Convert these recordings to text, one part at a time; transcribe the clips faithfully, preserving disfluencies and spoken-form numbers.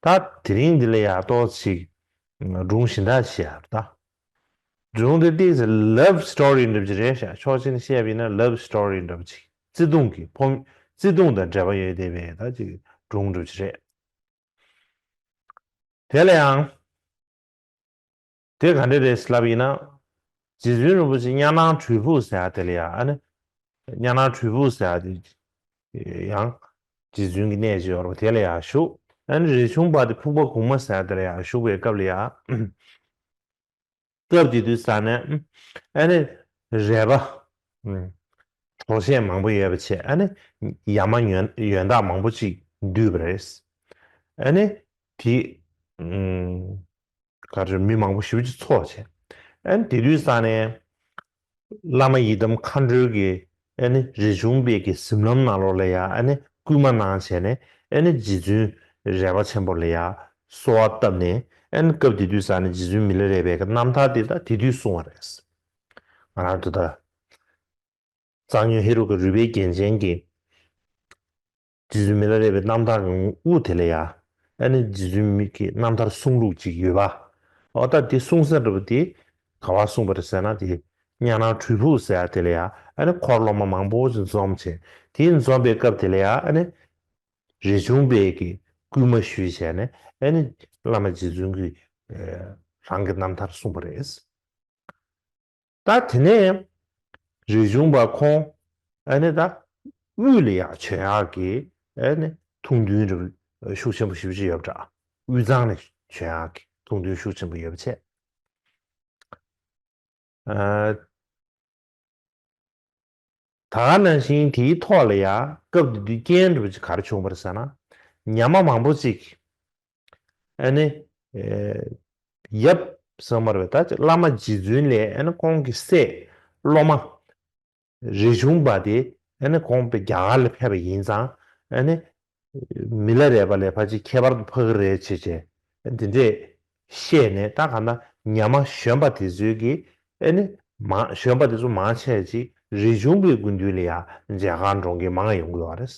ད་དེ་རིང་འདི་ལ་ཡ་ཏོག་ཅིག་སྒྲུང་གཞན་དག་བཤད་ཡ་ད། སྒྲུང་འདི་ཏོག་ཙམ་ལབ་སི་ཊོ་རི་འདྲ་པོ་ཅིག་རེད་ཤག་ཕྱོགས་གཅིག་ནས་བཤད་པ་ཡིན་ན་ལབ་སི་ཊོ་རི་འདྲ་པོ་ཅིག་བརྩེ་དུང་གི་ཕོ། བརྩེ་དུང་དང་འབྲེལ་བ་ཡོད་བསྡད་པའི་ད་ཅིག་སྒྲུང་འདྲ་པོ་ཅིག་རེད། དེ་ལ་ཡང་། དེ་ག་འདྲ་རེད་ལབ་ཡིན་ན། རྗེ་བཙུན་རིན་པོ་ཆེ་གཉའ་ནང་གྲུལ་ཕུག་ཟེར་ཡ་དེ་ལ་ཡ་ཨ་ནི། གཉའ་ནང་གྲུལ་ཕུག་ཟེར་ཡ་དེ། ཡང་། རྗེ་བཙུན་གྱི་གནས་ཅིག་ཡོད་རེད་པ་དེ་ལ་ཡ་བཞུགས། ཨ་ནི་རས་ཆུང་པ་དེ་ཕུག་པ་གོང་མ་ཟེར་ཡ་དེ་ལ་ཡ་བཞུགས་པའི་སྐབས་ལ་ཡ། སྐབས་དེ་དུས་ས་ནས། ཨ་ནི། རས་པ། གྲོ་ཆས་མང་པོ་ཡོད་པ་བྱས་ཨ་ནི། ཡ་མ་ཡོན་ཡོན་བདག་མང་པོ་ཅིག་འདུས་པ་རེད། ཨ་ནི། དེ། ག་རེ་མི་མང་པོ་ཞེ་པོ་ཅིག་འཚོགས་བྱས། ཨ་ནི་དེ་དུས་ས་ནས། བླ་མ་ཡི་དམ་མཁའ་འགྲོའི་གི། ཨ་ནི་རས་ཆུང་པའི་གི་གཟིམ་ལམ་ནང་ལོགས་ལ་ཡ་ཨ་ནི་སྐུལ་མ་གནང་བྱས་ནས་ཨ་ནི་རྗེ་བཙུན་རས་པ་ཆེན་པོ་ལ་ཡ་གསོལ་བ་བཏབ་ནས་ཨ་ནི་སྐབས་དེ་དུས་ས་ནས་རྗེ་བཙུན་མི་ལ་རས་པའི་གི་རྣམ་ཐར་དེ་ད་དེ་དུས་གསུངས་པ་རེད། ང་རང་ཚོ་ད། གཙང་སྨྱོན་ཧེ་རུ་ཀ་རུས་པའི་རྒྱན་ཅན་གྱི། རྗེ་བཙུན་མི་ལ་རས་པའི་རྣམ་ཐར་གྱི་དབུ་དེ་ལ་ཡ། ཨ་ནི་རྗེ་བཙུན་མི་གི་རྣམ་ཐར་གསུང་ལུགས་ཅིག་ཡོད་པ། འོ་ད་དེ་གསུང་ས་འདྲ་པོ་དེ། ག་པར་གསུངས་པ་རེད་ཟེར་ན་དེ། གཉའ་ནང་གྲུལ་ཕུག་ཟེར་ཡ་དེ་ལ་ཡ། ཨ་ནི་འཁོར་སློབ་མ་མང་པོ་ཅིག་འཛོམས་བྱས། དེ་འཛོམས་པའི་སྐབས་དེ་ལ་ཡ་ཨ་ནི། རས་ཆུང་པའི་གི་སྐུལ་མ་ཞུས་བྱས་ནས་ཨ་ནི། བླ་མ་རྗེ་བཙུན་གྱིས། རང་གི་རྣམ་ཐར་གསུངས་པ་རེད། ད་དེ་ནས་རས་ཆུང་པ་ཁོང་ཨ་ནི་ད་དབུས་ལ་ཡང་བྱོན་ཡག་གི་ཨ་ནི་ཐུགས་འདུན་རེ་ཤུགས་ཆེན་པོ་ཞེ་པོ་ཅིག་ཡོད་པ་འདྲ། དབུས་གཙང་ནས་བྱོན་ཡག་གི་ཐུགས་འདུན་ཤུགས་ཆེན་པོ་ཡོད་པ་བྱས། ཨ། ད་ག་ནང་བཞིན་དེའི་ཐོག་ལ་ཡང་སྐབས་དེ་དུས་རྐྱེན་འདྲ་པོ་ཅིག་ག་རེ་བྱུང་བ་རེད་ཟེར་ན། ཉ་མ་མང་པོ་ཅིག་ཨ་ནི། ཨེ། ཡབ་ཟེར་མ་རེད་པས་ད་བླ་མ་རྗེ་བཙུན་ལས་ཨ་ནི་ཁོང་གི་སྲས་སློབ་མ། རས་ཆུང་པ་དེ་ཨ་ནི་ཁོང་པའི་རྒྱ་གར་ལ་ཕེབས་པ་ཡིན་ཙང་ཨ་ནི། མི་ལ་རས་པ་ལས་ཕལ་ཆེར་ཁྱད་པར་དུ་འཕགས་ཀྱི་རེད་བྱས་བྱས། འདི་འདྲས་བཤད་ནས་ད་ག་ན་ཉ་མ་གཞོན་པ་དེ་ཚོའི་གི་ཨ་ནི་མང་གཞོན་པ་དེ་ཚོ་མང་ཆེ་ཅིག་རས་ཆུང་པའི་སྐུ་མདུན་ལ་ཡང་མཇལ་ཁ་འགྲོ་མཁན་མང་ཡོང་གི་ཡོད་རེད།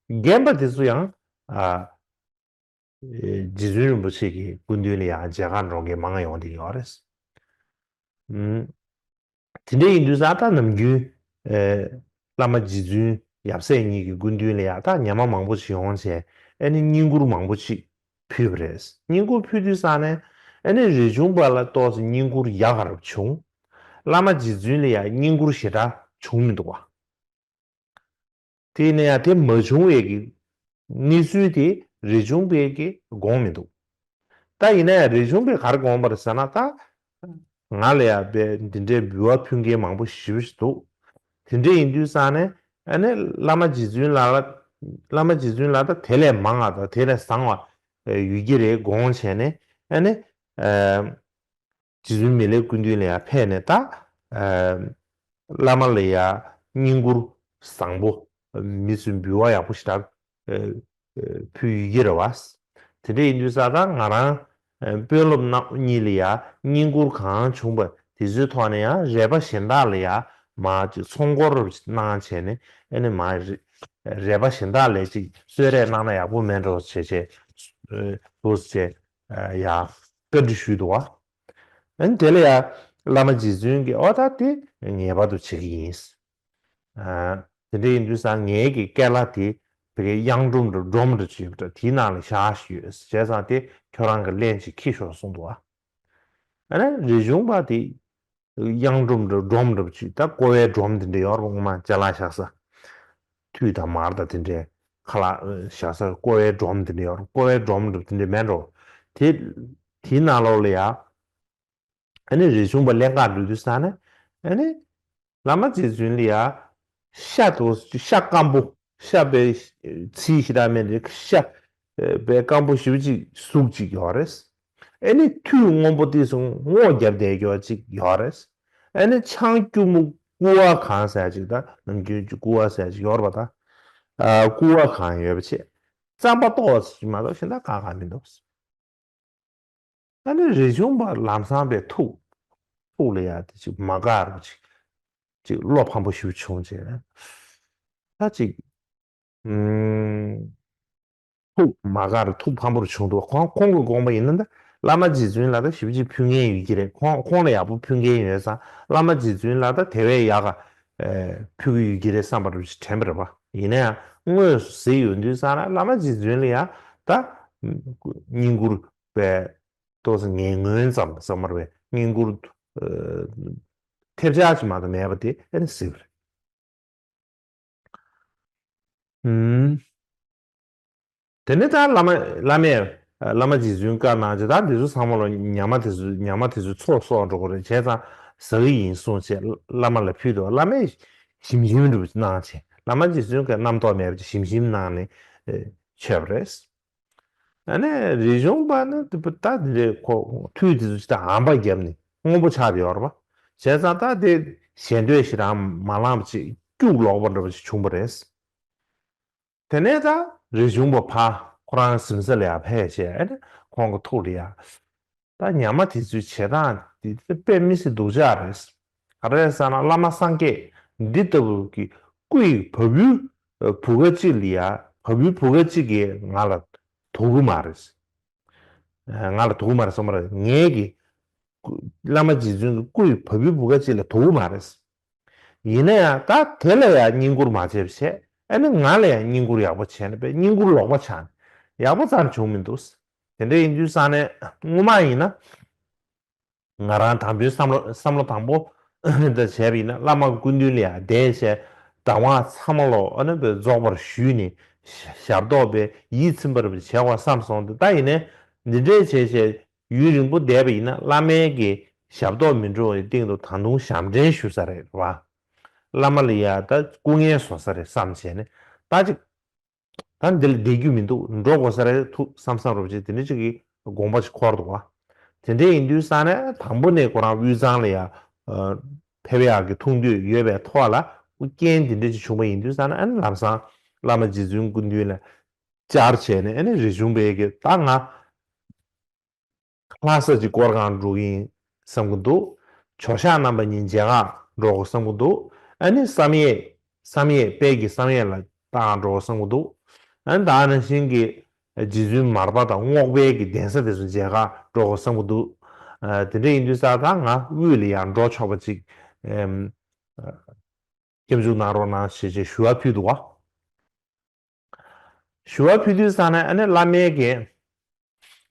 རྒན་པ་དེ་ཚོ་ཡང་ཨ། རྗེ་བཙུན་རིན་པོ་ཆེ་གི་སྐུ་མདུན་ལ་ཡང་མཇལ་ཁ་འགྲོ་མཁན་མང་ཡོང་བསྡད་ཡོད་རེད། ཨུམ། དེ་འདྲ་ཡིན་དུས་ཙང་ད་ནམ་རྒྱུན། ཨེ། བླ་མ་རྗེ་བཙུན་ཡབ་སྲས་གཉིས་ཀྱི་སྐུ་མདུན་ལ་ཡང་ད་ཉ་མ་མང་པོ་ཞིག་ཡོང་བྱས་ཨ་ནི་བསྙེན་བཀུར་མང་པོ་ཞིག་ཕུལ་བ་རེད། བསྙེན་བཀུར་ཕུལ་དུས་ཙང་ནས་ཨ་ནི་རས་ཆུང་པ་ལ་ཏོག་ཙམ་བསྙེན་བཀུར་ཡག་ག་རབ་བྱུང་། བླ་མ་རྗེ་བཙུན་ལ་ཡང་བསྙེན་བཀུར་ཞེ་དྲག་བྱུང་མི་འདུག་བ། དེ་ནས་ཡང་དེ་མ་བྱུང་བའི་གི་གནས་ཚུལ་དེ་རས་ཆུང་པས་གི་དགོངས་མི་འདུག་ད་ཡིན་ན་ཡང་རས་ཆུང་པས་ག་རེ་དགོངས་པ་རེད་ཟེར་ན་ད། ང་ལ་ཡང་པས་འདི་འདྲའི་འབུལ་བ་ཕུལ་མཁན་མང་པོ་ཞེ་པོ་ཞིག་འདུག་དེ་འདྲ་ཡིན་དུས་ཙང་ནས་ཨ་ནི་བླ་མ་རྗེ་བཙུན་ལགས་ལ། བླ་མ་རྗེ་བཙུན་ལགས་ད་དེ་ལས་མང་བ་དང་དེ་ལས་བཟང་བ་ཡོད་ཀྱི་རེད་དགོངས་བྱས་ནས་ཨ་ནི། རྗེ་བཙུན་མི་ལའི་སྐུ་མདུན་ལ་ཡང་ཕེབས་ནས་ད། ཨ། བླ་མ་ལ་ཡང་བསྙེན་བཀུར་བཟང་པོ། མི་ཚོས་འབུལ་བ་ཡག་པོ་ཞེ་དྲག་ཨ། ཨ། ཕུལ་ཡོད་ཀྱི་རེད་བ། དེ་འདྲ་ཡིན་དུས་ཙང་ད་ང་རང་། ཨ། དཔོན་སློབ་རྣམ་གཉིས་ལ་ཡང་བསྙེན་བཀུར་གང་བྱུང་བ་དེ་ཚོའི་ཐོག་ནས་ཡང་རས་པ་གཞན་དག་ལ་ཡང་མར་ཅིག་ཚོགས་འཁོར་གནང་བྱས་ནས་ཨ་ནི་མར་རས་རས་པ་གཞན་དག་ལ་ཅིག་གསོལ་རས་གནང་ན་ཡག་པོ་མེད་འགྲོ་བྱས་བྱས། ཨ། འདུག་སེ་བྱས། ཨ། ཡང་བཀའ་འདྲི་ཞུས་འདུག་བ། ཨ་ནི་དེ་ལ་ཡང་བླ་མ་རྗེ་བཙུན་གྱིས་ཨོ་ད་དེ་ངེས་པར་དུ་བྱེད་ཀྱི་ཡིན། ཨ། དེ་འདྲ་ཡིན་དུས་ཙང་ངའི་གི་སྐལ་བ་དེ་བོད་སྐད་གཡང་སྒྲོམ་འདྲ་སྒྲོམ་འདྲ་ཅིག་ཡོད་པ་འདྲ་དེའི་ནང་ལ་བཞག་ཞུས་བྱས་ཙང་དེ་ཁྱོད་རང་གི་ལན་ཅིག་འཁྱེར་ཤོག་གསུངས་འདུག་བ། ཨ་ནི་རས་ཆུང་པ་དེ་གཡང་སྒྲོམ་འདྲ་སྒྲོམ་འདྲ་ཅིག་ད་ཀོ་བའི་སྒྲོམ་དེ་འདྲ་ཡོད་རེད་པ་སྔོན་མ་ཅ་ལག་བཞག་ས། ཐུད་དང་མར་དང་དེ་འདྲའི་ཁ་ལག་བཞག་ས་ཀོ་བའི་སྒྲོམ་དེ་འདྲ་ཡོད་རེད། ཀོ་བའི་སྒྲོམ་འདྲ་དེ་འདྲ་མེད་འགྲོ། དེ་དེའི་ནང་ལོགས་ལ་ཡ། ཨ་ནི་རས་ཆུང་པ་ལེན་ག་འགྲོ་དུས་ཙང་ནས་ཨ་ནི་བླ་མ་རྗེ་བཙུན་ལ་ཡ་ཤ་དང་ཤ་སྐམ་པོ་ཤ་པའི་ཚིལ་ཞེ་དྲག་མེད་དེ་ཤ་པའི་སྐམ་པོ་ཞེ་པོ་ཅིག་གཟུགས་ཅིག་ཡོད་རེད། ཨ་ནི་ཐུད་སྔོན་པོ་དེ་ཚོ་སྔོ་རྒྱབ་བསྡད་ཡོད་ཅིག་ཡོད་རེད། ཨ་ནི་ཆང་སྐྱུར་མོ་ཀུ་བ་གང་ཟེར་ཅིག་ད་ནམ་རྒྱུན་ཀུ་བ་ཟེར་ཅིག་ཡོད་རེད་པ་ད། ཨ། ཀུ་བ་གང་ཡོད་པ་བྱས། རྩམ་པ་ཏོག་ཙམ་ཅིག་མ་གཏོགས་གཞན་དག་གང་གང་མི་འདུག་ཨ་ནི་རས་ཆུང་པ་ལམ་སང་པའི་ཐུགས། ཐུགས་ལ་ཡ་དེ་ཅིག་མ་དགའ་རུ་ཅིག་ཅིག་བློ་ཕམ་པོ་ཞིག་བྱུང་བྱས། ད་ཅིག་ཨུམ། ཐུགས་མ་དགའ་རུ་ཐུགས་ཕམ་པོ་རུ་བྱུང་འདུག་ཁོང་ཁོང་གི་དགོངས་པ་ཡིན་ན་ད་བླ་མ་རྗེ་བཙུན་ལ་ད་ཞེ་པོ་ཅིག་ཕུལ་མཁན་ཡོད་ཀྱི་རེད། ཁོང་ཁོང་ལ་ཡག་པོ་ཕུལ་མཁན་ཡོད་ཙང་བླ་མ་རྗེ་བཙུན་ལ་ད་དེ་བས་ཡག་ག་ཨེ་ཕུལ་གི་ཡོད་ཀྱི་རེད་བསམ་པ་རུ་དྲན་པ་རེད་པ། ཡིན་ན་ཡང་དངོས་སུ་གཟིགས་ཡོང་དུས་ཙང་ན་བླ་མ་རྗེ་བཙུན་ལ་ཡང་ད་བསྙེན་བཀུར་བས་ཏོག་ཙམ་ངན་ངོན་ཙམ་བསམ་པ་རེད་པས། བསྙེན་བཀུར་ཨེ་ཐེབས་ཆག་ཅིག་མ་གཏོགས་མེད་པ་དེ་ཨེ་ནི་གཟིགས་པ་རེད། ཨུམ། དེ་ནས་ད་བླ་མ་བླ་མས་བླ་མ་རྗེ་བཙུན་བཀའ་གནང་བྱས། ད་འདི་ཚོ་ཚང་མ་ལ་ཉ་མ་དེ་ཚོ་ཉ་མ་དེ་ཚོ་ཚོགས་གསོག་འགྲོ་གི་རེད། བྱས་ཙང་ཟ་གི་ཡིན་གསུངས་བྱས་བླ་མ་ལ་ཕུལ་འདུག་བླ་མས་ཞིམ་ཞིམ་འདྲ་པོ་གནང་བྱས། བླ་མ་རྗེ་བཙུན་གྱིས་རྣམ་རྟོག་མེད་པ་ཅིག་ཞིམ་ཞིམ་གནང་ནས་མཆོད་པ་རེད། ཨ་ནི་རིག་གཞུང་པ་ནི་ད་འདི་རེད། ཁོ་ཐུགས་དེ་ཚོ་ཅིག་ད་ཨམ་པ་བརྒྱབ་ནས་སྔོན་པོ་ཆགས་ཡོད་རེད་པ། བྱས་ཙང་ད་དེ་ཞལ་འདོན་ཞིག་རང་མ་བླངས་པ་ཅིག་སྐྱུག་ལོག་པ་འདྲ་པོ་ཅིག་བྱུང་བ་རེད། དེ་ནས་ད་རིག་གཞུང་པ་ཕར་ཁོ་རང་གཟིམ་ས་ལ་ཡར་ཕེབས་བྱས། ཨ་ནི་ཁོང་གི་ཐུགས་ལ་ཡ་ད་ཉ་མ་དེ་ཚོའི་བྱེད་སྟངས་དེ་དཔེ་མི་སྲིད་སྡུག་ཅག་རེད། ག་རེ་རེད་ཟེར་ན་བླ་མ་སངས་རྒྱས་འདི་ལྟ་བུ་གི་སྐུ་ཡི་བ་སྤུའི་བུ་ག་གཅིག་ལ་ཡ་བ་སྤུའི་བུ་ག་གཅིག་གིས་ང་ལ་དོ་གི་མ་རེད། ང་ལ་དོ་གི་མ་རེད་གསུངས་པ་རེད། ངའི་གི་བླ་མ་རྗེ་བཙུན་གྱི་སྐུ་ཡི་བ་སྤུའི་བུ་ག་གཅིག་ལ་དོ་གི་མ་རེད། ཡིན་ན་ཡང་ད་དེ་ལ་ཡང་བསྙེན་བཀུར་མ་བྱས་པ་བྱས། ཨ་ནི་ང་ལ་ཡང་བསྙེན་བཀུར་ཡག་པོ་བྱས་ནས་པས་བསྙེན་བཀུར་ལོག་པ་ཆགས་ནས་ཡག་པོ་ཙམ་བྱུང་མི་འདུག་དེ་འདྲ་ཡིན་དུས་ཙང་ནས་སྔོན་མ་ཡིན་ན་ང་རང་དང་པོའི་བསམ་བློ་བསམ་བློ་དང་པོ་འདི་བྱས་པ་ཡིན་ན་བླ་མ་སྐུ་མདུན་ལ་ཡང་བསྡད་བྱས་གདམས་ངག་ཚང་མ་ལོ་ཨ་ནི་པས་རྫོགས་པར་ཞུས་ནས་ཞབས་ཏོག་པས་ཡིད་ཚིམ་པར་བྱས་པ་བསམ་སོང་སྟེ། ད་ཡིན་ནའི་འདི་འདྲའི་བྱས་བྱས་ཡུན་རིང་པོ་བསྡད་པ་ཡིན་ན་བླ་མའི་གི་ཞབས་ཏོག་མི་འགྲོ་བའི་སྟེང་དུ་ད་དུང་ཞབས་འདྲེན་ཞུ་ས་རེད་བ། བླ་མ་ལ་ཡ་ད་སྐུ་ངལ་བཟོ་ས་རེད་བསམ་བྱས་ནས་ད་ཅིག་ད་འདི་ལ་བསྡད་རྒྱུ་མི་འདུག་འགྲོ་དགོས་ས་རེད་ཐུག་བསམ་བསམ་རོབ་ཅིག་དེ་འདྲ་ཅིག་གི་དགོངས་པ་ཅིག་འཁོར་འདུག་བ། དེ་འདྲ་ཡིན་དུས་ཙང་ནས་དང་པོ་ནས་ཁོ་རང་དབུས་གཙང་ལ་ཡ་ཕེབས་ཡག་གི་ཐུགས་འདོད་ཡོད་པའི་ཐོག་ལ་རྐྱེན་དེ་འདྲ་ཅིག་བྱུང་བ་ཡིན་དུས་ཙང་ནས་ཨ་ནི་ལམ་སང་བླ་མ་རྗེ་བཙུན་སྐུ་མདུན་ལ་བཅར་བྱས་ནས་ཨ་ནི་རིག་གཞུང་པའི་གི་ད་ང་ལྷ་ས་ཅིག་སྐོར་གང་འགྲོ་གི་ཡིན་བསམ་གི་འདུག་ཇོ་ཤཱཀ་རྣམ་པ་གཉིས་མཇལ་ཁ་འགྲོ་དགོས་བསམ་གི་འདུག་ཨ་ནི་བསམ་ཡས་བསམ་ཡས་དཔལ་གྱི་བསམ་ཡས་ལ་ད་གང་འགྲོ་དགོས་བསམ་གི་འདུག་ཨ་ནི་ད་ནང་བཞིན་གྱི་རྗེ་བཙུན་མར་པ་དང་རྔོག་པའི་གི་གདན་ས་དེ་ཚོ་མཇལ་ཁ་འགྲོ་དགོས་བསམ་གི་འདུག་ཨ་དེ་འདྲ་ཡིན་དུས་ཙང་ད་ང་དབུས་ལ་ཡང་འགྲོ་ཆོག་པ་ཅིག་ཨེམ། སྐྱབས་འཇུག་གནང་རོགས་གནང་ཞེས་བྱས་ཞུ་བ་ཕུལ་འདུག་བ། ཞུ་བ་ཕུལ་དུས་ཙང་ནས་ཨ་ནི་བླ་མའི་གི་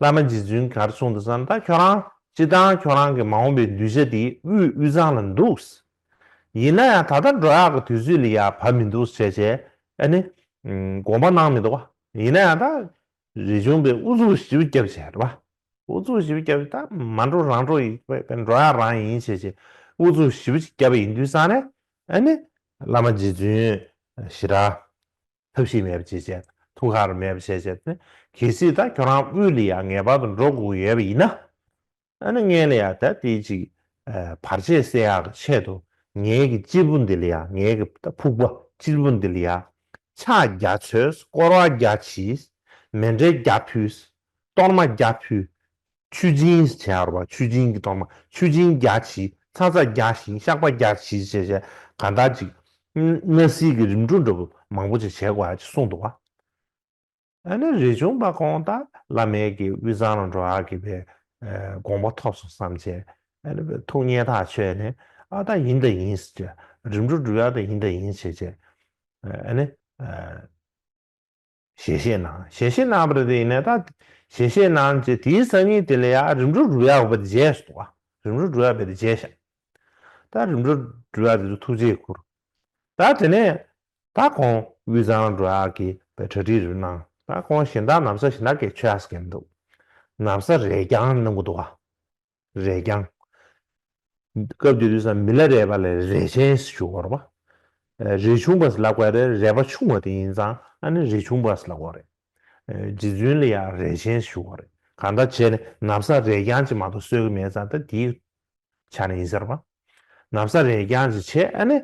བླ་མ་རྗེ་བཙུན་ག་རེ་གསུངས་འདུག་ཟེར་ན། ད་ཁྱོད་རང་སྤྱིར་བཏང་ཁྱོད་རང་གི་མ་འོངས་པའི་གདུལ་བྱ་དེ་དབུས་དབུས་གཙང་ལ་འདུག་ཡིན་ན་ཡང་ད་ལྟ་འགྲོ་ཡག་གི་དུས་ཚོད་ལ་ཡ་བབ་མི་འདུག་ཟེར་བྱས་ཨ་ནི་དགོངས་པ་གནང་མི་འདུག་བ། ཡིན་ན་ཡང་ད་རིག་གཞུང་པས་ཨུ་ཚུགས་ཞེ་པོ་བརྒྱབ་བྱས་རེད་བ། ཨུ་ཚུགས་ཞེ་པོ་བརྒྱབ་བྱས་ད་མ་འགྲོ་རང་འགྲོ་ཡིན་པས་འགྲོ་ཡག་རང་ཡིན་བྱས་བྱས་ཨུ་ཚུགས་ཞེ་པོ་ཅིག་བརྒྱབ་པ་ཡིན་དུས་ཙང་ནས་ཨ་ནི་བླ་མ་རྗེ་བཙུན་ཞེ་དྲག་ཐབས་ཤེས་མེད་པ་བྱས་བྱས་ཐུགས་ཁག་རུ་མེད་པ་བྱས་བྱས་ནས་གལ་སྲིད་ད་ཁྱོད་རང་དབུས་ལ་ཡ་ངེས་པར་དུ་འགྲོ་དགོས་ཡོད་པ་ཡིན་ན། ཨ་ནི་ངས་ལ་ཡ་ད་དེ་ཅིག་ཨ་བར་ཆད་སེལ་ཡག་གི་ཆེད་དུ་ངའི་གི་གཅེར་བུ་འདི་ལ་ཡ་ངའི་གི་ད་ཕུག་པ་གཅེར་བུ་འདི་ལ་ཡ་ཕྱག་རྒྱ་བྱོས། སྐོར་བ་རྒྱ་གྱིས། མཎྜལ་རྒྱ་ཕུལ། གཏོར་མ་རྒྱ་ཕུལ། མཆོད་སྦྱིན་བྱས་ར་བ། མཆོད་སྦྱིན་གྱི་གཏོར་མ་མཆོད་སྦྱིན་རྒྱ་བྱིན། ཚ་ཚ་རྒྱ་བྱིན། བཤགས་པ་རྒྱ་བྱིན་བྱས་བྱས་གང་ལྟར་ཅིག་སྔ་སེར་གྱི་རིམ་གྲོ་འདྲ་པོ་མང་པོ་ཅིག་བྱས་དགོས་ཡ་ཅིག་གསུངས་འདུག་བ། ཨ་ནི་རིག་གཞུང་པ་ཁོང་ད་བླ་མའི་གི་དབུས་གཙང་ལ་འགྲོ་ཡག་གི་པའི་དགོངས་པ་ཐོབ་སོང་བསམ་བྱས་ཨ་ནི་པའི་ཐུགས་མཉེས་ཐག་ཆོད་ནས་ཨ་ད་ཡིན་ད་ཡིན་ཟེར་བྱས་རིམ་གྲོ་སྒྲུབ་ཡག་ད་ཡིན་ད་ཡིན་བྱས་བྱས་ཨ་ནི་ཞལ་བཞེས་གནང་། ཞལ་བཞེས་གནང་བ་རེད་དེ་ཡིན་ནའི་ད་ཞལ་བཞེས་གནང་བྱས་དེའི་སང་ཉིན་དེ་ལ་ཡ་རིམ་གྲོ་སྒྲུབ་ཡག་པ་དེ་བརྗེད་སོང་བ། རིམ་གྲོ་སྒྲུབ་ཡག་པ་དེ་བརྗེད་ཤག་ད་རིམ་གྲོ་སྒྲུབ་ཡག་དེ་ཚོ་ཐུགས་རྗེ་ཁུར། ད་དེ་ནས་ད་ཁོང་དབུས་གཙང་ལ་འགྲོ་ཡག་གི་པའི་གྲ་སྒྲིག་རེ་གནང་། ད་ཁོང་གཞན་དག་ན་བཟའ་གཞན་དག་གས་མཆོད་ཡག་ཟེར་མཁན་འདུག་ན་བཟའ་རས་རྐྱང་གནང་གི་འདུག་བ། རས་རྐྱང་། སྐབས་དེ་དུས་ཙང་མི་ལ་རས་པ་ལ་རས་ཆེན་ཞུ་བ་རེད་པ། རས་ཆུང་པ་ཟེར་ལབ་དགོས་རེད། རས་པ་ཆུང་བ་དེ་ཡིན་ཙང་ཨ་ནི་རས་ཆུང་པ་ཟེར་ལབ་དགོས་རེད། རྗེ་བཙུན་ལ་ཡང་རས་ཆེན་ཞུ་བ་རེད། གང་ལྟར་བྱས་ནས་ན་བཟའ་རས་རྐྱང་ཅིག་མ་གཏོགས་གསོལ་གི་མེད་ཙང་ད་དེའི་ཆ་ནས་ཡིན་ཟེར་བ། ན་བཟའ་རས་རྐྱང་ཅིག་བྱས་ཨ་ནི་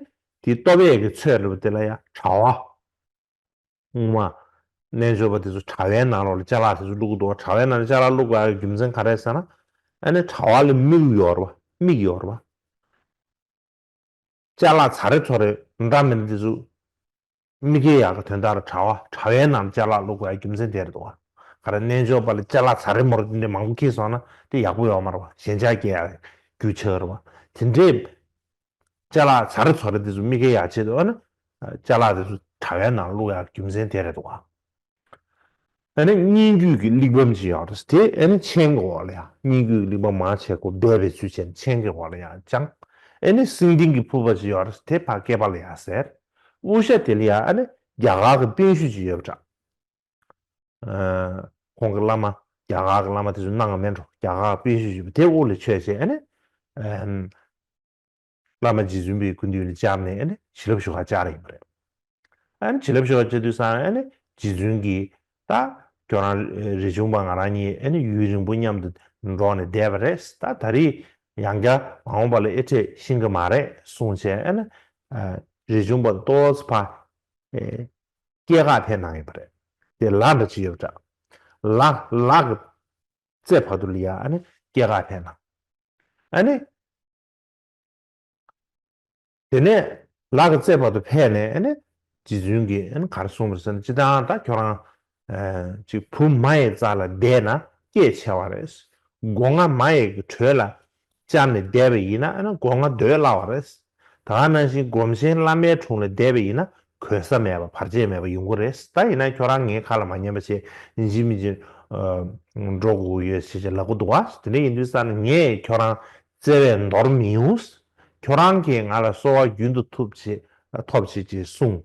དེ་བསྟོད་པའི་གི་ཚོད་ལ་དེ་ལ་ཡང་དྲ་བ། སྔོན་མ་རྣལ་འབྱོར་པ་དེ་ཚོ་དྲ་བའི་ནང་ལོགས་ལ་ཅ་ལག་དེ་ཚོ་བླུག་གི་འདུག་དྲ་བའི་ནང་ལ་ཅ་ལག་བླུག་དགོས་ཡག་གི་རྒྱུ་མཚན་ག་རེ་ཟེར་ན། ཨ་ནི་དྲ་བ་ལ་མིག་ཡོད་རེད་པ། མིག་ཡོད་རེད་པ། ཅ་ལག་ཚ་རེ་ཚོ་རེ་འདྲ་མི་འདྲ་དེ་ཚོ་ མི་སྐྱེ་ཡག་གི་དོན་དག་ལ་གྲྭ་བ་གྲྭ་བའི་ནང་ལ་ཅ་ལག་བླུག་དགོས་ཡ་རྒྱུ་མཚན་དེ་རེད་འདུག་ག་ག་རེ་རྣལ་འབྱོར་པ་ལ་ཅ་ལག་ཚ་རེ་མོ་རེ་དེ་འདྲ་མང་པོ་འཁྱེར་སོང་ན་དེ་ཡག་པོ་ཡོད་མ་རེད་བ། ཞེན་ཆགས་སྐྱེ་ཡ་རྒྱུ་ཆགས་རེད་བ། དེ་འདྲས་ཅ་ལག་ཚ་རེ་ཚོ་རེ་དེ་ཚོ་མི་སྐྱེ་ཡག་ཆེད་དུ་ཨ་ནི་ཅ་ལག་དེ་ཚོ་གྲྭ་བའི་ནང་བླུག་ཡག་རྒྱུ་མཚན་དེ་རེད་འདུག་ག་ཨ་ནི་སྙན་བརྒྱུད་ཀྱི་གླེགས་བམ་ཅིག་ཡོད་རེད། དེ་ཨ་ནི་མཆན་གྱི་འོག་ལ་ཡ། སྙན་བརྒྱུད་ཀྱི་གླེགས་བམ་མང་ཆེ་ཁོ་སྦས་པའི་ཚུལ་བྱས་ནས་མཆན་གྱི་འོག་ལ་ཡ་བཅང་། ཨ་ནི་སེང་ལྡེང་གི་ཕུར་པ་ཅིག་ཡོད་རེད། དེ་ཕར་སྐེད་པ་ལ་ཡ་གཟེར། དབུ་ཞྭ་དེ་ལ་ཡ་ཨ་ནི་རྒྱ་གར་གྱི་པཎ་ཞྭ་ཅིག་ཡོད་པ་འདྲ། ཨ། ཁོང་གི་བླ་མ་རྒྱ་གར་གྱི་བླ་མ་དེ་ཚོ་སྣང་བ་མེད་འགྲོ། རྒྱ་གར་གྱི་པཎ་ཞྭ་ཅིག་ཡོད་པ་དེ་དབུ་ལ་ཆོད་བྱས་ཨ་ནི། ཨ། བླ་མ་རྗེ་བཙུན་པའི་སྐུ་མདུན་ལ་བཅར་ནས་ཨ་ནི་བྱིན་རླབས་ཞུ་ག་བཅར་ཡིན་པ་རེད། ཨ་ནི་བྱིན་རླབས་ཞུ་ག་བཅར་དུས་ཙང་ཨ་ནི་རྗེ་བཙུན་གྱིས་ད་ཁྱོད་རང་རས་ཆུང་པ་ང་རང་གཉིས་ཨ་ནི་ཡུན་རིང་པོ་མཉམ་དུ་འགྲོགས་ནས་བསྡད་པ་རེད། ད་ད་རེས་ཡང་བསྐྱར་མ་འོངས་པ་ལ་དབྱེ་ཕྲད་ཤེས་ཀྱི་མ་རེད་གསུངས་བྱས་ཨ་ནི་རས་ཆུང་པ་ཏོག་ཙམ་ཕར་སྐྱེལ་ག་ཕེབས་གནང་ཡོད་པ་རེད། དེ་ལ་འདྲ་ཅིག་ཡོད་པ་འདྲ། ལ་ལ་གི་རྩེ་བར་དུ་ལ་ཡ་ཨ་ནི་སྐྱེལ་ག་ཕེབས་གནང་། ཨ་ནི། དེ་ནས་ལ་གི་རྩེ་བར་དུ་ཕེབས་ནས་ཨ་ནི་རྗེ་བཙུན་གྱིས་ཨ་ནི་ག་རེ་གསུངས་པ་རེད་ཟེར་ན། སྤྱིར་བཏང་ད་ཁྱོད་རང་ཨ་ཅིག་བུ་མ་ཡི་རྩ་ལ་བསྡད་ན་སྐྱེད་ཆེ་བ་རེད། སྒོ་ང་མ་ཡི་གི་དྲོད་ལ་བཅར་ནས་བསྡད་པ་ཡིན་ན་ཨ་ནི་སྒོ་ང་སྡོད་སླ་བ་རེད། ད་ག་ནང་བཞིན་སྒོམ་ཆེན་བླ་མའི་དྲུང་ལ་བསྡད་པ་ཡིན་ན་གོལ་ས་མེད་པ་བར་ཆད་མེད་པ་ཡོང་གི་རེད། ད་ཡིན་ན་ཁྱོད་རང་ངའི་ཁ་ལ་མ་ཉན་པ་བྱས་ཡིན་གཅིག་མིན་གཅིག་འགྲོ་དགོས་ཀྱི་ཡོད་ཞེས་ལབ་ཀྱི་འདུག་བ། དེ་འདྲ་ཡིན་དུས་ཙང་ནས་ངས་ཁྱོད་རང་བརྩེ་བས་འདོར་མི་ཡོང་། ཁྱོད་རང་གིས་ང་ལ་གསོལ་བ་རྒྱུན་དུ་ཐོབ་ཅེས་ཐོབ་ཅེས་ཅེས་གསུངས།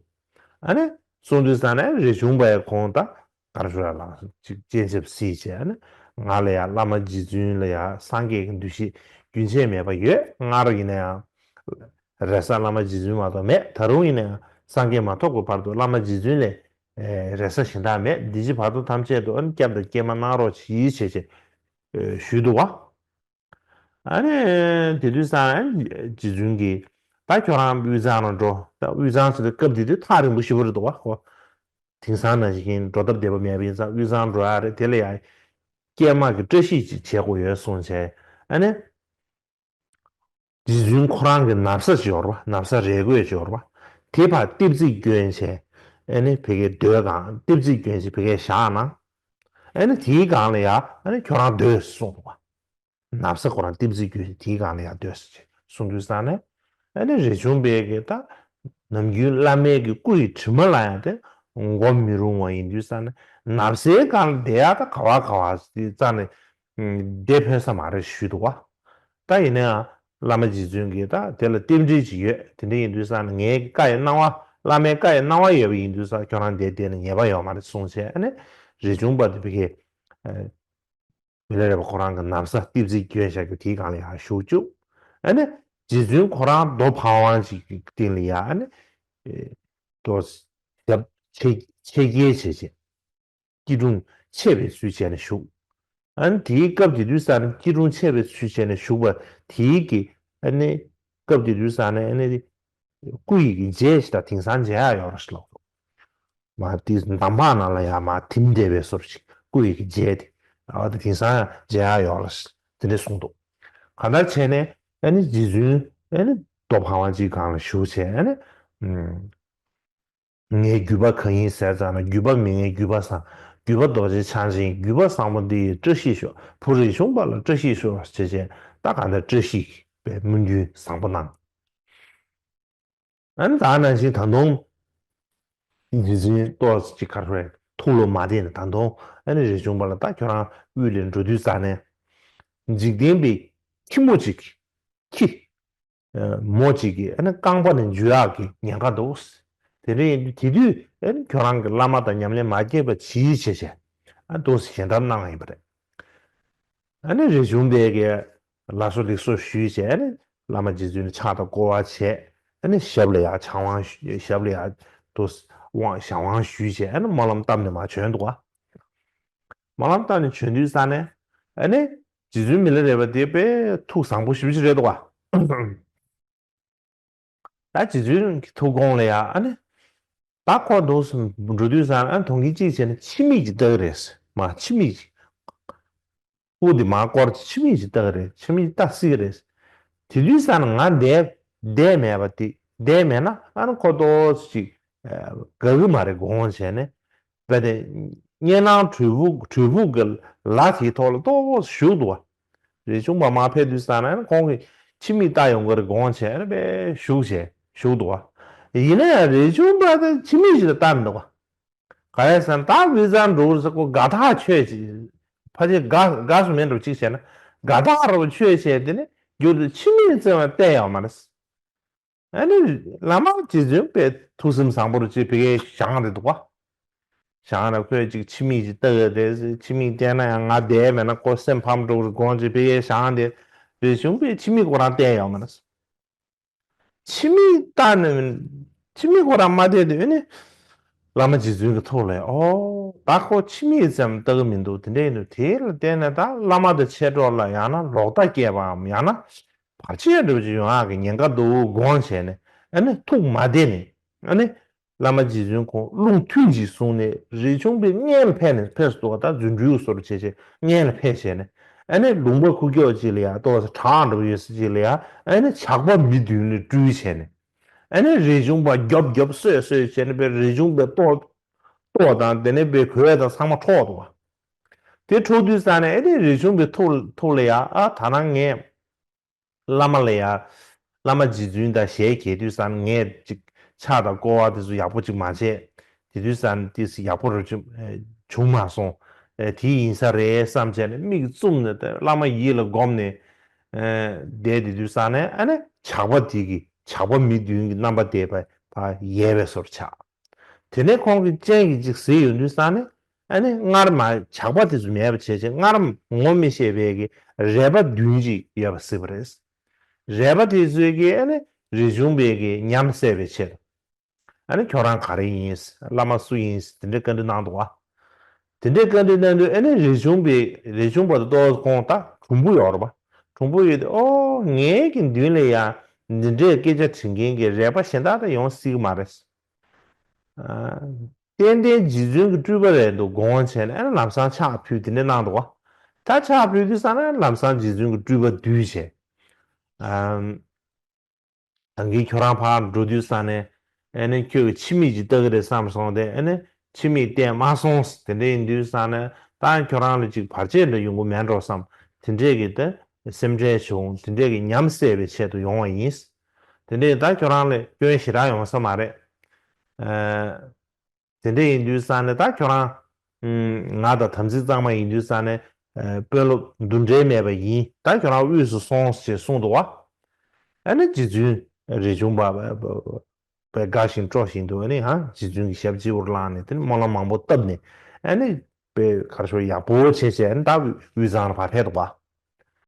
ཨ་ནི་གསུངས་དུས་ཙང་ནས་རས་ཆུང་པས་ཁོང་ད་ག་རེ་ཞུ་ཡ་ལ་ཅིག་སྤྱན་ཆབ་གཟིགས་བྱས་ཨ་ནི་ང་ལ་ཡ་བླ་མ་རྗེ་བཙུན་ལ་ཡ་སངས་རྒྱས་ཀྱི་འདུ་ཤེས་རྒྱུན་ཆད་མེད་པ་ཡོད། སྔར་ཡིན་ན་ཡང་རེས་གཟའ་བླ་མ་རྗེ་བཙུན་མ་གཏོགས་མེད། ད་རུང་ཡིན་ན་ཡང་སངས་རྒྱས་མ་ཐོབ་ཀྱི་བར་དུ་བླ་མ་རྗེ་བཙུན་ལས་རེས་གཟའ་གཞན་དག་མེད། འདི་ཕྱི་བར་དུ་ཐམས་ཅད་དུ་ཨ་ནི་སྐྱབས་དང་སྐྱེལ་མ་གནང་རོགས་གྱིས་བྱས་བྱས་ཞུས་འདུག་བ། ཨ་ནི་དེ་དུས་ཙང་རྗེ་བཙུན་གྱིས་ད་ཁྱོད་རང་དབུས་གཙང་ལ་འགྲོ། ད་དབུས་གཙང་ཟེར་དུས་སྐབས་དེ་དུས་ཐག་རིང་པོ་ཞེ་པོ་རེད་འདུག་བ། ཁོ་དེང་སང་ནང་བཞིན་འགྲོ་སྟབས་བདེ་པོ་མེད་པ་ཡིན་ཙང་དབུས་གཙང་འགྲོ་ཡ་རེད། དེ་ལ་ཡ་སྐྱེལ་མ་གི་བཀྲ་ཤིས་ཅིག་བྱེད་དགོས་ཡོད་གསུངས་བྱས་ཨ་ནི། རྗེ་བཙུན་ཁོ་རང་གི་ན་བཟའ་ཅིག་ཡོད་རེད་བ། ན་བཟའ་རས་གོས་ཅིག་ཡོད་རེད་བ། དེ་ཕར་ལྟེབ་རྩེག་གྱོན་བྱས་ཨ་ནི་ཕ་གིར་སྡོད་གང་། ལྟེབ་རྩེག་གྱོན་བྱས་ཕ་གིར་བཞག་ན། ཨ་ནི་དེའི་སྒང་ལ་ཡ་ཨ་ནི་ཁྱོད་རང་སྡོད་གསུངས་འདུག་བ། ན་བཟའ་ཁོ་རང་ལྟེབ་རྩེག་གྱོན་བྱས་དེའི་སྒང་ལ་ཡ་སྡོད་ཟེར་གསུངས་དུས་ཙང་ནས་ཨ་ནི་རས་ཆུང་པས་གི་ད་ནམ་རྒྱུན་བླ་མའི་གི་སྐུ་ཡི་དྲི་མ་ལ་ཡང་དེ་འགོམ་མི་རུང་བ་ཡིན་དུས་ཙང་ནས་ན་བཟའི་སྒང་ལ་བསྡད་ཡ་ད་ག་བ་ག་བ་དེ་རྩ་ནས་བསྡད་ཕོད་ས་མ་རེད་ཞུས་འདུག་བ། ད་ཡིན་ན་ཡང་བླ་མ་རྗེ་བཙུན་གྱིས་ད་དེ་ལ་རྟེན་འབྲེལ་ཅིག་ཡོད། དེ་འདྲ་ཡིན་དུས་ཙང་ནས་ངའི་བཀའ་ཡི་གནང་བ་བླ་མའི་བཀའ་ཡི་གནང་བ་ཡོད་པ་ཡིན་དུས་ཙང་ཁྱོད་རང་འདིར་བསྡད་ནས་ཉེས་པ་ཡོད་མ་རེད་གསུངས་བྱས་ཨ་ནི་རས་ཆུང་པ་དེ་ཕ་གིར་མི་ལ་རས་པ་ཁོ་རང་གི་ན་བཟའ་ལྟེབ་རྩེག་གྱོན་བཞག་རྒྱུ་དེའི་སྒང་ལ་ཡར་བཞུགས་བཅུག་ཨ་ནི་རྗེ་བཙུན་ཁོ་རང་རྡོ་ཕ་ཝང་ཅིག་གི་སྟེང་ལ་ཡར་ཨ་ནི་ཏོག་ཙམ་ཞབས་ཆེ་ཆེ་བསྐྱེད་བྱས་བྱས། སྐྱིལ་ཀྲུང་ཕྱེད་པའི་ཚུལ་བྱས་ནས་བཞུགས། ཨ་ནི་དེའི་སྐབས་དེ་དུས་ཙང་ནས་སྐྱིལ་ཀྲུང་ཕྱེད་པའི་ཚུལ་བྱས་ནས་བཞུགས་པ་དེའི་གི་ཨ་ནི་སྐབས་དེ་དུས་ཙང་ནས་ཨ་ནི་སྐུ་ཡི་གི་རྗེས་ཤིག་དང་དེང་སང་མཇལ་ཡག་ཡོད་རེད་ཟེར་ལབ་འདུག་མ་དེ་འདམ་བག་ནང་ལ་ཡང་མ་ཐིམ་བསྡད་པའི་བཟོ་འདྲ་ཞིག་སྐུ་ཡི་གི་རྗེས་དེ་ཨ་དེ་དེང་སང་ཡང་མཇལ་ཡག་ཡོད་རེད་ཟེར་དེ་འདྲས་གསུངས་འདུག་གང་ལྟར་བྱས་ནས་ཨ་ནི་རྗེ་བཙུན་ཨ་ནི་རྡོ་ཕ་ཝང་གཅིག་སྒང་ལ་བཞུགས་བྱས་ཨ་ནི། ངའི་རྒྱུད་པ་གང་ཡིན་ཟེར་ཙང་ན་རྒྱུད་པ་མི་ངན་རྒྱུད་པ་བཟང་། རྒྱུད་པ་རྡོ་རྗེ་འཆང་ཆེན་རྒྱུད་པ་བཟང་པོ་འདི་ཡིས་བཀྲ་ཤིས་ཤོག་བུ་རས་ཆུང་པ་ལ་བཀྲ་ཤིས་ཤོག་ཅེས་བྱས་ད་གང་ལྟར་བཀྲ་ཤིས་པའི་སྨོན་འདུན་བཟང་པོ་གནང་། ཨ་ནི་ད་ནང་བཞིན་ད་དུང་རྗེ་བཙུན་ཏོག་ཙམ་ཅིག་ག་རེ་ཐུགས་བློ་མ་བདེ་ནས་ད་དུང་ཨ་ནི་རས་ཆུང་པ་ལ་ད་ཁྱོད་རང་དབུས་ལ་འགྲོ་དུས་ཙ་ནས་འཇིག་རྟེན་པའི་ཁྱི་མོ་ཅིག་ཁྱི། མོ་གཅིག་གིས་ཨ་ནི་རྐང་པ་ནས་འཇུ་ཡག་གི་ཉེན་ཁ་འདུག་དེ་འདྲ་ཡིན་དུས་དེ་དུས་ཨ་ནི་ཁྱོད་རང་གི་བླ་མ་དང་ཉམས་ལེན་མ་སྐྱེས་པ་གྱིས་བྱས་བྱས་ཨ་འདུག་སེ་ཞལ་འདེབས་གནང་བ་ཡིན་པ་རེད། ཨ་ནི་རས་ཆུང་པས་ཀྱི་ལགས་སོ་ལེགས་སོ་ཞུས་བྱས་ཨ་ནི་བླ་མ་རྗེ་བཙུན་ལ་ཕྱག་དང་སྐོར་བ་བྱས་ཨ་ནི་ཞབས་ལ་ཡར་ཕྱག་དབང་ཞུ་ཞབས་ལ་ཡར་འདུག་དབང་ཞབས་དབང་ཞུས་བྱས་ཨ་ནི་སྨོན་ལམ་བཏབ་ནས་མར་བྱོན་འདུག་ག་སྨོན་ལམ་བཏབ་ནས་བྱོན་དུས་ཙ་ནས་ཨ་ནི་རྗེ་བཙུན་མི་ལ་རས་པ་དེ་དཔེ་ཐུགས་བཟང་པོ་ཞེ་པོ་ཅིག་རེད་འདུག་ག་ད་རྗེ་བཙུན་གྱི་ཐུགས་དགོངས་ལ་ཡ་ཨ་ནི། ད་ཁོ་འདུག་སེ་འགྲོ་དུས་ཙ་ན་ཨ་ནི་དོན་གྱིས་གཅིག་བྱས་ན་ཕྱི་མིག་ཅིག་ལྟ་གི་རེད། མ་ཕྱི་མིག་ཅིག་དབུ་དེ་མར་བསྐོར་ཕྱི་མིག་ཅིག་ལྟ་གི་རེད། ཕྱི་མིག་ལྟ་སྲིད་ཀྱི་རེད། དེ་དུས་ཙ་ན་ང་བསྡད་བསྡད་མེད་པ་དེ་བསྡད་མེད་ན་ཨ་ནི་ཁོ་ཏོག་ཙམ་ཅིག་ དགའ་གི་མ་རེད་དགོངས་བྱས་ནས། དཔེ་དེ་གཉའ་ནང་གྲོད་ཕུག་གྲོད་ཕུག་གི་ལ་དེའི་ཐོག་ལ་ཏོག་ཙམ་བཞུགས་འདུག་བ། རས་ཆུང་པ་མར་ཕེབས་དུས་ཙ་ན་ཁོང་གི་ཁྱིམ་མིག་ལྟ་ཡོང་གི་རེད་དགོངས་བྱས་ཨ་ནི་དཔེ་བཞུགས་བྱས་བཞུགས་འདུག་བ། ཡིན་ན་ཡང་རས་ཆུང་པ་དེ་ཁྱིམ་མིག་ཞིག་ལ་ལྟ་མི་འདུག་བ། ག་རེ་ཟེར་ན་ད་དབུས་གཙང་འགྲོ་གི་རེད་ཟེར་ཁོ་དགའ་ཐག་ཆོད་ཅིག་ཕལ་ཆེར་དགའ་དགའ་སུ་མེད་འགྲོ་གཅིག་བྱས་ན་དགའ་ཐག་ར་བ་ཆོད་བྱས་དེ་ནས་རྒྱུར་དུ་ཁྱིམ་མིག་བཙལ་བ་བལྟས་ཡོང་མ་རེད། ཨ་ནི་བླ་མ་རྗེ་བཙུན་དཔེ་ཐུགས་སེམས་བཟང་པོ་རུ་ཅིག་ཕ་གིར་བཞེངས་རེད་འདུག་བ། བཞེངས་ར་ཁོས་ཅིག་ཁྱིམ་མིག་ཅིག་ལྟ་གི་རེད། ཁྱིམ་མིག་བལྟས་ན་ཡང་ང་བསྡད་མེད་ན་ཁོ་སེམས་ཕམ་འགྲོ་གི་རེད་དགོངས་ཅིག་ཕ་གིར་བཞེངས་ཏེ་རས་ཆུང་པས་ཁྱིམ་མིག་ཁོ་རང་བལྟས་ཡོང་མ་རེད། ཁྱིམ་མིག་ལྟ་ནས་ཁྱིམ་མིག་ཁོ་རང་མ་བལྟས་དུས་ཨ་ནི་བླ་མ་རྗེ་བཙུན་གྱི་ཐུགས་ལ་ཨོ་ད་ཁོ་ཁྱིམ་མིག་ཙམ་ལྟ་གི་མི་འདུག་དེ་འདྲ་ཡིན་དུས་དེ་ལ་བལྟས་ནས་ད་བླ་མ་དང་མཆེད་གྲོགས་ལ་ཡང་ན་ལོག་ལྟ་སྐྱེས་པའམ་ཡང་ན་བར་ཆད་འདྲ་བོ་ཅིག་ཡོང་ཡག་གི་ཉེན་ཁ་འདུག་དགོངས་བྱས་ནས་ཨ་ནི་ཐུགས་མ་བདེ་ནས་ཨ་ནི་བླ་མ་རྗེ་བཙུན་ཁོང་རླུང་ཐུན་གཅིག་བཟུང་ནས་རས་ཆུང་པའི་སྔོན་ལ་ཕེབས་ནས་ཕེབས་སུ་འདུག་ད་རྫུ་འཕྲུལ་བཟོ་འདྲ་བྱས་བྱས་སྔོན་ལ་ཕེབས་བྱས་ནས་ཨ་ནི་ལུང་པ་ཁུག་ཀྱོག་ཅིག་ལ་ཡ་ཏོག་ཙམ་བྲག་འདྲ་བོ་ཡོད་ས་ཅིག་ལ་ཡ་ཨ་ནི་ཇག་པ་མི་བདུན་ལ་སྤྲུལ་བྱས་ནས་ཨ་ནི་རས་ཆུང་པ་རྒྱོབ་རྒྱོབ་གསོད་གསོད་བྱས་ནས་པའི་རས་ཆུང་པའི་ལྟོ་ལྟོ་དང་དེ་ནས་པའི་གོས་དང་ཚང་མ་འཕྲོག་འདུག་བ། དེ་འཕྲོག་དུས་ཙ་ནས་ཨ་ནི་རས་ཆུང་པའི་ཐུགས་ཐུགས་ལ་ཡ་ཨ་ད་ནང་ངས། བླ་མ་ལ་ཡ། བླ་མ་རྗེ་བཙུན་དང་ཞལ་གྱེས་དུས་ཙང་ངས་ཅིག་ཕྱག་དང་སྐོར་བ་དེ་ཚོ་ཡག་པོ་ཅིག་མ་བྱས། དེ་དུས་ཙང་ཏིས་ཡག་པོ་རུ་ཅིག་བྱུང་མ་སོང་། དེ་ཡིན་ས་རེད་བསམ་བྱས་ནས་མིག་བཙུམ་ནས་བླ་མ་ཡིད་ལ་བསྒོམས་ནས་བསྡད་དེ་དུས་ཙང་ནས་ཨ་ནི་ཇག་པ་དེ་གི་ཇག་པ་མི་བདུན་གྱི་རྣམ་པ་དེ་ཕར་ཕར་ཡལ་བའི་བཟོ་འདྲ་ཆགས། དེ་ནས་ཁོང་གི་སྤྱན་གྱིས་ཅིག་གཟིགས་ཡོང་དུས་ཙང་ནས་ཨ་ནི་སྔར་མ་ཇག་པ་དེ་ཚོ་མེད་པ་བྱས་བྱས་སྔར་ངོ་མི་ཤེས་པའི་གི་རས་པ་བདུན་ཅིག་ཡོད་པ་གཟིགས་པ་རེད། རས་པ་དེ་ཚོས་ཀྱིས་ཨ་ནི་རས་ཆུང་པའི་གི་ཉམས་སད་པའི་ཆེད་དུ་ཨ་ནི་ཁྱོད་རང་ག་རེ་ཡིན། བླ་མ་སུ་ཡིན་དེ་འདྲའི་བཀའ་འདྲི་གནང་འདུག་བ། དེ་འདྲའི་བཀའ་འདྲི་གནང་དུས་ཨ་ནི་རས་ཆུང་པའི་རས་ཆུང་པ་དེ་ཏོག་ཙམ་ཁོང་ད་གྲུང་པོ་ཡོད་རེད་པ། གྲུང་པོ་ཡོད་དེ་ཨོ་ངའི་གི་མདུན་ལ་ཡ་འདི་འདྲའི་སྐད་ཆ་དྲི་མཁན་གྱི་རས་པ་གཞན་དག་ད་ཡོང་སྲིད་ཀྱི་མ་རེད། ཨ། ཏན་ཏན་རྗེ་བཙུན་གྱི་སྤྲུལ་པ་རེད་འདུག་དགོངས་བྱས་ནས་ཨ་ནི་ལམ་སང་ཕྱག་ཕུལ་དེ་འདྲ་གནང་འདུག་བ། ད་ཕྱག་ཕུལ་དུས་ཙང་ནས་ལམ་སང་རྗེ་བཙུན་གྱི་སྤྲུལ་པ་བསྡུས་བྱས། ཨམ། ད་གིན་ཁྱོད་རང་ཕར་འགྲོ་དུས་ཙང་ནས་ཨ་ནི་ཁྱོད་ཀྱི་ཁྱིམ་མིག་ཅིག་ལྟ་གི་རེད་བསམ་སོང་སྟེ་ཨ་ནི་ཁྱིམ་མིག་བལྟས་མ་སོང་། དེ་འདྲ་ཡིན་དུས་ཙང་ནས་ད་ཁྱོད་རང་ལ་ཅིག་བར་ཆད་འདྲ་ཡོང་གི་མེད་འགྲོ་བསམ་དེ་འདྲས་ཀྱི་ད་སེམས་ཁྲལ་བྱུང་། དེ་འདྲས་ཀྱི་ཉམས་སད་པའི་ཆེད་དུ་ཡོང་བ་ཡིན། དེ་འདྲས་ད་ཁྱོད་རང་ལ་སྐྱོན་ཞེ་དྲག་ཡོང་ས་མ་རེད། ཨ། དེ་འདྲ་ཡིན་དུས་ཙང་ནས་ད་ཁྱོད་རང་། ང་དང་དམ་ཚིག་གཙང་མ་ཡིན་དུས་ཙང་ནས་དཔོན་སློབ་འདུ་འབྲལ་མེད་པ་ཡིན། ད་ཁྱོད་རང་དབུས་སུ་སོང་ཞེས་གསུངས་འདུག་བ། ཨ་ནི་རྗེ་བཙུན་རས་ཆུང་པ་དགའ་ཞིང་སྤྲོ་བཞིན་དུ་ཨ་ནི་ཧང་རྗེ་བཙུན་གྱི་ཞབས་སྤྱི་བོར་བླངས་ནས་དེ་ནི་སྨོན་ལམ་མང་པོ་བཏབ་ནས་ཨ་ནི་དཔེ་གར་ཤོར་ཡག་པོ་བྱས་བྱས་ཨ་ནི་ད་དབུས་གཙང་ལ་ཕར་ཕེབས་འདུག་བ།